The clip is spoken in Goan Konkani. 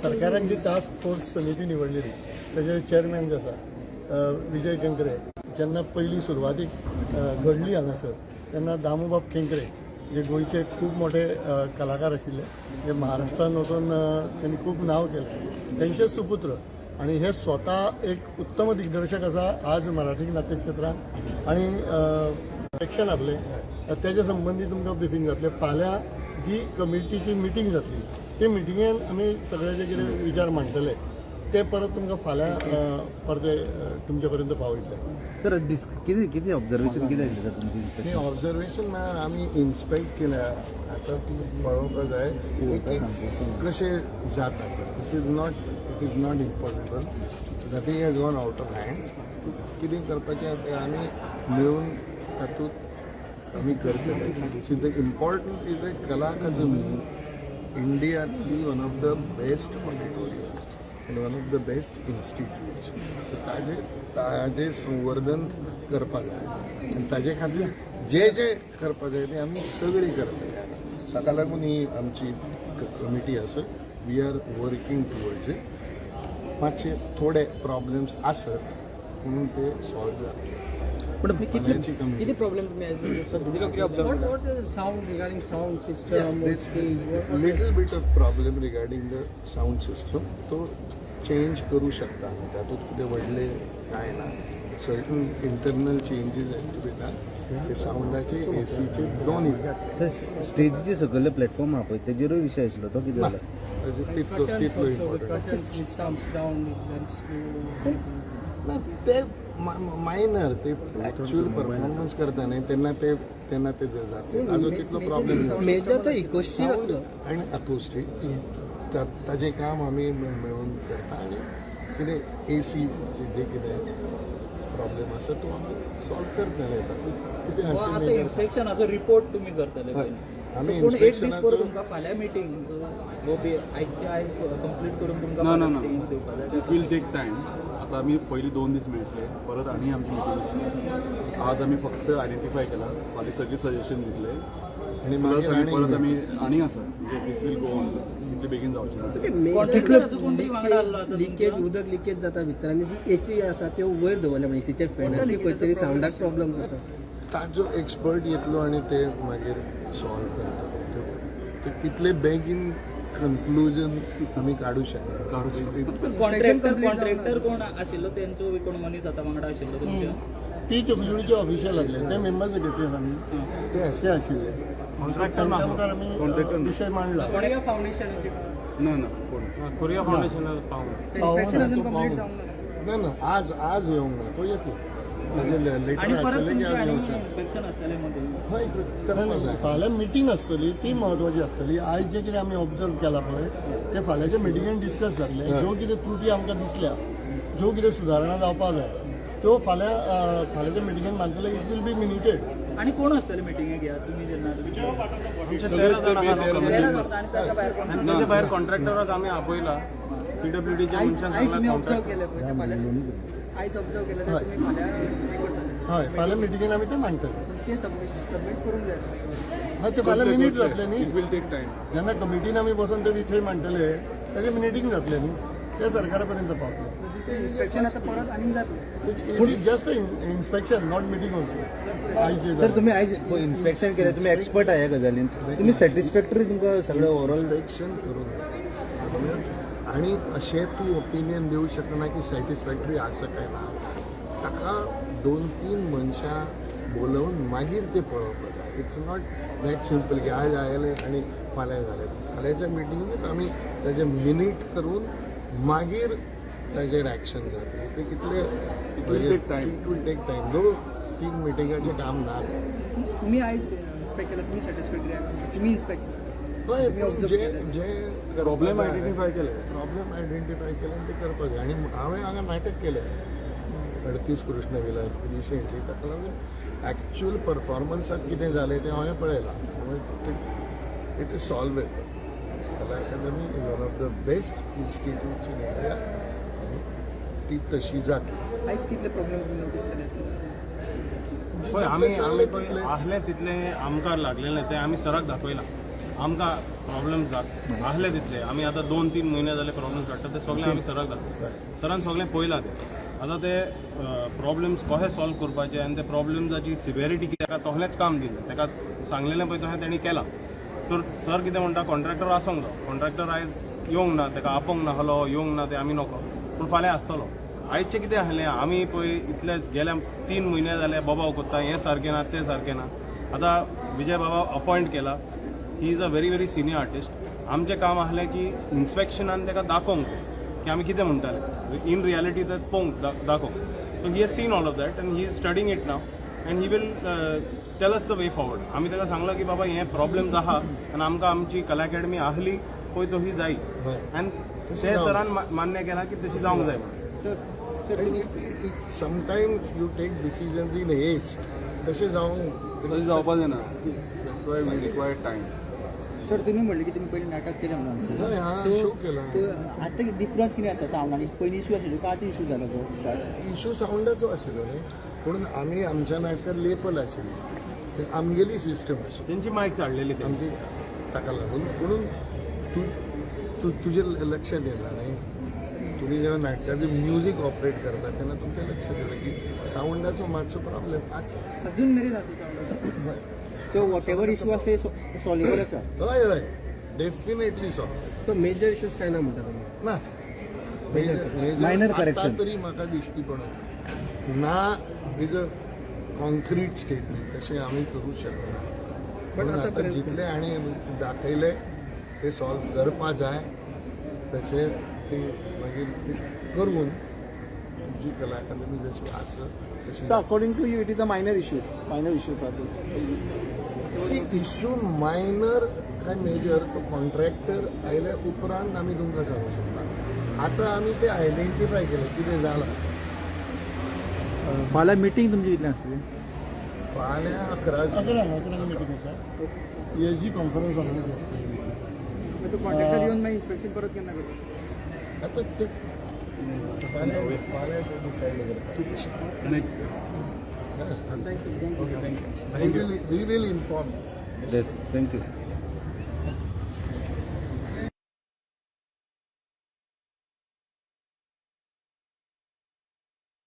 सरकारान जी टास्क फोर्स समिती निवडलेली, ताजे चेअरमॅन जे आसा विजय केंकरे, जेन्ना पयली सुरवातीक घडली हांगासर तेन्ना दामूबाब केंकरे जे गोंयचे खूब मोठे कलाकार आशिल्ले, जे महाराष्ट्रान वचून त्यांनी खूब नांव केलें, तेंचे सुपुत्र आणि हे स्वता एक उत्तम दिग्दर्शक आसा आज मराठी नाट्यक्षेत्रांत. आणि इन्स्पेक्शन आपलें तेच्या संबंदी तुमकां ब्रिफींग जातलें. फाल्यां जी कमिटीची मिटींग जातली, ते मिटिंगेन आमी सगळे जे कितें विचार मांडटले ते परत तुमकां फाल्यां परते तुमचे पर्यंत पावयतले. सर, कितें कितें ऑब्झर्वेशन कितें आशिल्लें सर तुमचें न्ही, इन्स्पेक्शन? ऑब्जर्वेशन म्हळ्यार आमी इन्स्पेक्ट केल्या. आतां ती पळोवपाक जाय एक एक कशें जाता. It is not impossible. Nothing has gone out of hand. कितें करपाचें तें आमी मेळून तातूंत आमी करतले. See, the important is a Kala Akademi इंडियांतली one of the best auditorium and one of the best institutes. ताजे संवर्धन करपाक जाय आनी ताजे खातीर जे जे करपाक जाय ते आमी सगळीं करतले. आतां ताका लागून ही आमची कमिटी आसा. We are working towards it. मातशे थोडे प्रॉब्लेम्स आसत म्हणून ते सॉल्व जातले. पण फाल्यांची कमिटी किती प्रॉब्लेम तुम्ही? What is sound, regarding sound system, stage? Little bit of problem regarding the sound system. तो चेंज करू शकता आमी. तातूंत कितें व्हडलें कांय ना. Certain internal changes have to be done. ते सावंडाचे, एसीचे दोनूय जातले. सर, स्टेजीचे सकयले प्लॅटफॉर्म आहा पळय, तेजेरूय विशय आशिल्लो, तो कितें ना जाला? तितलो important curtains with thumbs down, very slow. ना, ते मायनर. ते ऍक्च्युअल परफॉर्मन्स करता न्ही तेन्ना ते जातले. ताजो तितलो प्रॉब्लेम. मेजर तो इकोस्टिक आसलो. आणि अकोस्टिक, ताजें काम आमी मेळून करता आनी कितें एसी जे कितें प्रॉब्लेम आसा तो आमी सॉल्व करतले. कितें हो, अशें आतां major- इन्स्पेक्शनाचो रिपोर्ट तुमी करतले? हय. आमी सो पूण एक दीस इन्स्पेक्शनाचो परत तुमकां फाल्यां मिटींग हो बी आयच्या आयज कंप्लीट करून तुमकां ना, ना, ना. फाल्यां दिवपा जाय? It will take time. आता आमी पयली 2 दीस मेळटले, परत आनी आमची मिटींग आसली. आज आमी फक्त आयडेंटिफाय केला. फाल्यां सगळीं सजेशन दितले. आनी प्लस मागीर आमी आनी परत आमी आनी आसा, म्हणजे this will go on. इतले बेगीन जावचें ना. कॉन्ट्रॅक्टराचो कोण तरी वांगडा आसलो आतां लिकेज तुमच्या? उदक लिकेज जाता भितर आनी जी एसी आसा त्यो वयर दवरल्या, म्हणजे एसीचे फॅन खंय तरी सावंडाक प्रॉब्लम जाता. ताजो एक्सपर्ट येतलो आनी ते मागीर सॉल्व करतले. ते तितले बेगीन कन्क्लुजन आमी काडू शकना. काडू शकना. कॉन्ट्रॅक्टर कोण आशिल्लो तेंचो बी कोण मनीस आतां वांगडा आशिल्लो तुमच्या? पीडब्ल्यूडीचे ऑफिशियल आसले, ते मेंबर सेक्रेटरी आसा न्ही. ते ते आशिल्ले. तांच्या मुखार आमी विशय मांडला. कोरिया फाउंडेशनाचे ना ना, कोण कोरिया फाउंडेशनाक पावूंक इन्स्पेक्शन अजून तो कंप्लीट पावूंक जावंक ना. ना ना, आज आज येवंक ना. तो येतलो. लेटर आनी परत आशिल्लें की तुमचें आज आनी येवचें. इन्स्पेक्शन आसतलें मदीं? हय, करपाक जाय. फाल्यां मिटींग आसतली, ती म्हत्वाची आसतली. आयज जें कितें आमी ऑब्जर्व केलां पळय, तें फाल्यांच्या मिटिंगेन डिस्कस जातलें. ज्यो कितें त्रुटी आमकां दिसल्या, ज्यो कितें सुदारणा जावपाक जाय, त्यो फाल्यां फाल्यांच्या मिटिंगेन मानतले. It will be minuted. आनी कोण आसतले मिटिंगेक या तुमी जेन्ना? सगळे ते 13 13 जाण आनी ताच्या भायर कोण? आनी तेच्या भायर कॉन्ट्रॅक्टराक आमी आपयला. पीडब्ल्यूडीच्या आयज मनशान आयज सांगला तुम्ही ऑब्झर्व कॉन्ट्रॅक्टर केलें पळय ते फाल्यां, आयज ऑब्झर्व केलें तर तुमी फाल्यां हें करतले? हय, फाल्यां मिटिंगेन आमी तें मांडटले. ते सबमिट करूंक जाय तुमी. हय, ते फाल्यां मिनीट जातले न्ही. It will take time. जेन्ना कमिटीन आमी बसून ते विशय मांडटले, तेजे मिनिटींग जातलें न्ही, ते सरकारा पर्यंत पावतले. इन्स्पेक्शन आतां परत आनीक जातलें? It is just inspection, not meeting also. आयज जे सर, तुम्ही आयज इन्स्पेक्शन केलें, तुम्ही एक्सपर्ट आहे ह्या गजालीन, तुम्ही सॅटिस्फॅक्टरी तुमकां सगळें ओवरऑल? इन्स्पेक्शन करून आणि अशें तूं ओपिनियन दिवं शकना की सॅटिस्फॅक्टरी आसा काय ना. ताका दोन तीन मनशां बोलोवन मागीर ते पळोवपाक जाय. It's not that simple की आज आयले आनी फाल्यां जालें. फाल्यांच्या मिटिंगेत आमी ताजें मिनीट करून मागीर ताजेर एक्शन जातलें. ते कितले It will take time. It will take time. दोन तीन मिटिंगाचें काम ना तें. तुम्ही आयज इन्स्पेक्ट केलं, तुम्ही सॅटिस्फॅक्टरी आहे? तुम्ही इन्स्पेक्ट हय, तुम्ही पूण observe जे केलें. जे प्रॉब्लेम आयडेंटिफाय केले. प्रॉब्लेम आयडेंटिफाय केले आनी ते करपाक जाय. आनी हांवें हांगा नाटक केलें, 38 कृष्ण विला, रिसेंटली. ताका लागून एक्च्युअल परफॉर्मन्साक कितें जालें तें हांवें पळयलां. It is solvable. Kala Akademi is one of the best institutes in India आनी ती तशी जातली. आयज कितले प्रॉब्लेम तुम्ही नोटीस केले आसतले? पळय, आमी जितले आमी सांगले पळय तितलेच. आसलें तितलें आमकां लागलेलें तें आमी सराक दाखयलां. आमकां प्रॉब्लम्स आसले तितले आमी आतां 2-3 म्हयने जाले प्रॉब्लम्स हाडटा ते सगळे आमी सराक दाखयता. सरान सगळें पळयलां तें. आतां ते प्रॉब्लम्स कशे सॉल्व करपाचे आनी ते प्रॉब्लम्साची सिवियरिटी कितें, ताका तसलेंच काम दिलें. ताका सांगलेलें पळय तशें तेणी केलां. तर सर कितें म्हणटा, कॉन्ट्रॅक्टर आसोंक जाय. कॉन्ट्रॅक्टर आयज येवंक ना, ताका आपोवंक नासलो, येवंक ना, ते आमी नको, पूण फाल्यां आसतलो. आयचें कितें आसलें, आमी पळय इतले गेल्या 3 म्हयने जाले बोबाव कोत्ता, हें सारकें ना, तें सारकें ना. आतां विजय बाबा अपॉयंट केला. He is a very very senior artist. आमचें काम आसलें की इन्स्पेक्शनान ताका दाखोवंक की आमी कितें म्हणटाले, इन रियालिटी तें पळोवंक दाखोवंक. So he has seen all of that and he is studying it now and he will tell us the way forward. आमी ताका सांगलां की बाबा, हे प्रॉब्लम्स आहा आनी आमकां आमची कला अकॅडमी आहली पळय तशी जाय आनी ते सरान मान्य केलां की तशी जावंक जाय म्हणून. Sometimes you take decisions in haste. तशें जावंक तशें जावपा जायना. That's why we require time. Sir, तुम्ही म्हणले की तुम्ही पयलीं नाटक केलें म्हणून. हय, हा So, show केला. आतां डिफरन्स कितें आसा सावंड आनी पयलीं इशू आशिल्लो काय आतां इशू जालो तो स्टार्ट? इशू सावंडाचो आशिल्लो न्ही, पूण आमी आमच्या नाटकात लेपल आशिल्ली, ते आमगेली सिस्टम आशिल्ली. तेंची मायक हाडलेली ते. आमची, ताका लागून. म्हणून तूं तूं तुजें लक्षात येयला न्ही, तुमी जेन्ना नाटकाचें म्युजीक ऑपरेट करता तेन्ना तुमच्या लक्षात येयलें की सावंडाचो मातसो प्रॉब्लेम आसा. अजून मेरेन आसा सावंडाचो. सो what ever issue आसा ते सॉल्वेबल आसा? हय हय, definitely solve. So major issues काय ना म्हणटा तुमी? ना. Minor आतां correction. तरी म्हाका दिश्टी पडना ना is a concrete statement. तशें आमी करूं शकना. म्हणून आतां जितले आनी दाखयले ते सॉल्व करपा जाय. तशें ते मागीर ते करून जी कला अकादमी जशी आसा तशी. According to you, it is a minor issue, minor issue? See, issue minor काय मेजर तो कॉन्ट्रॅक्टर आयल्या उपरांत आमी तुमकां सांगूं शकता. आतां आमी ते आयडेंटिफाय केलें कितें जालां. फाल्यां मिटींग तुमची कितली आसतली? फाल्यां 11. 11 11 मिटींग आसा. ESG conference हॉलांत आसतली meeting. तो कॉन्ट्रॅक्टर येवन मागीर इन्स्पेक्शन परत केन्ना करता? आतां ते फाल्यां फाल्यां ते डिसायड करता. We will inform. Yes, thank you.